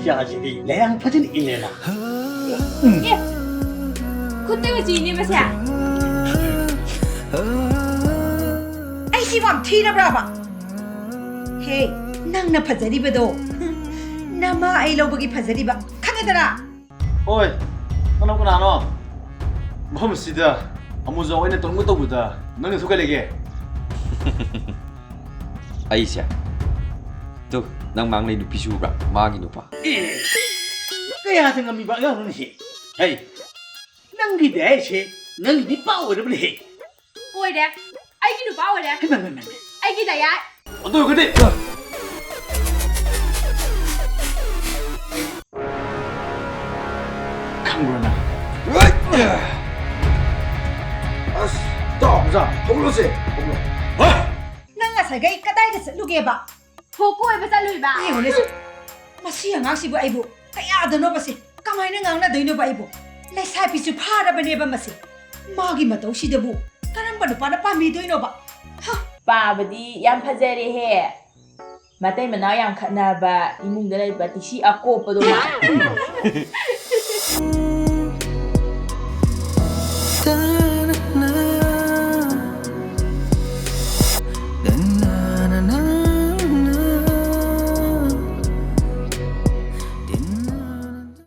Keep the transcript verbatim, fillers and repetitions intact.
ꯏꯆꯥꯁꯤꯗꯤ ꯂꯌꯥꯡ ꯐꯖꯅ ꯏꯜꯂꯦꯅ꯫ ꯑꯦ, ꯈꯨꯠꯇꯒ ꯆꯨꯏꯅꯦ ꯃꯁꯦ꯫ ꯑꯩ ꯁꯤꯕꯨ ꯌꯥꯝ ꯊꯤꯔꯕ꯭ꯔꯕ? ꯍꯦ, ꯅꯪꯅ ꯐꯖꯔꯤꯕꯗꯣ ꯅꯃꯥ ꯑꯩ ꯂꯧꯕꯒꯤ ꯐꯖꯔꯤꯕ, ꯈꯪꯉꯦꯗꯅ? ꯍꯣꯏ, ꯅꯪ ꯀꯅꯥꯅꯣ? ꯃꯐꯝ ꯑꯁꯤꯗ ꯑꯃꯨꯖꯥꯎ ꯑꯩꯅ ꯇꯧꯅꯤꯡꯕ ꯇꯧꯕꯗ ꯅꯪꯅ ꯊꯣꯛ ꯀꯩ ꯂꯩꯒꯦ? ꯑꯩꯁꯦ? ꯇꯨ, ꯅꯪ ꯃꯥꯡꯂꯩ ꯅꯨꯄꯤꯁꯨ ꯎꯕ꯭ꯔꯥ? ꯃꯥꯒꯤ ꯅꯨꯄꯥ꯫ ꯀꯌꯥꯗ ꯉꯝꯃꯤꯕ ꯑꯉꯥꯡꯅꯣꯅꯦ ꯁꯤ? ꯍꯩ, ꯅꯪꯒꯤ ꯗꯥꯏꯁꯦ ꯅꯪꯒꯤ ꯅꯨꯄꯥ ꯑꯣꯏꯔꯕꯅꯦꯍꯦ꯫ ꯑꯣꯏꯔꯦ꯫ ꯑꯩꯒꯤ ꯅꯨꯄꯥ ꯑꯣꯏꯔꯦ꯫ ꯍꯩꯃꯥ, ꯍꯩꯃꯥ, ꯍꯩꯃꯥ꯫ ꯑꯩꯒꯤ ꯗꯥꯏ꯫ ꯑꯗꯨ ꯑꯣꯏꯔꯒꯗꯤ ꯈꯪꯕ꯭ꯔꯣ ꯅꯪ? ꯑꯁ, ꯇꯥꯎ, ꯑꯣꯖꯥ, ꯍꯧꯒꯠꯂꯣꯁꯦ, ꯍꯧꯒꯠꯂꯣ꯫ ꯍꯣꯏ! ꯅꯪ ꯉꯁꯥꯏꯈꯩ ꯀꯗꯥꯏꯗ ꯆꯠꯂꯨꯒꯦꯕ? ꯍꯣ ꯀꯣꯏꯕ ꯆꯠꯂꯨꯏꯕ꯫ ꯌꯦꯡꯉꯨꯅꯦ ꯁꯤ꯫ ꯃꯁꯤ ꯑꯉꯥꯡꯁꯤꯕꯨ ꯑꯩꯕꯨ ꯀꯌꯥꯗꯅꯣꯕ ꯁꯤ? ꯀꯃꯥꯏꯅ ꯉꯥꯡꯅꯗꯣꯏꯅꯣꯕ ꯑꯩꯕꯨ? ꯂꯩꯁꯥꯕꯤꯁꯨ ꯐꯥꯔꯕꯅꯦꯕ ꯃꯁꯤ꯫ ꯃꯥꯒꯤ ꯃꯇꯧꯁꯤꯗꯕꯨ ꯀꯔꯝꯕ ꯅꯨꯄꯥꯅ ꯄꯥꯝꯕꯤꯗꯣꯏꯅꯣꯕ? ꯄꯥꯕꯗꯤ ꯌꯥꯝ ꯐꯖꯔꯦꯍꯦ꯫ ꯃꯇꯩ ꯃꯅꯥꯎ ꯌꯥꯝ ꯈꯠꯅꯕ ꯏꯃꯨꯡꯗ ꯂꯩꯕ ꯇꯤꯁꯤ ꯑꯀꯣꯞꯄꯗꯣ ꯃꯥꯜꯂꯦ꯫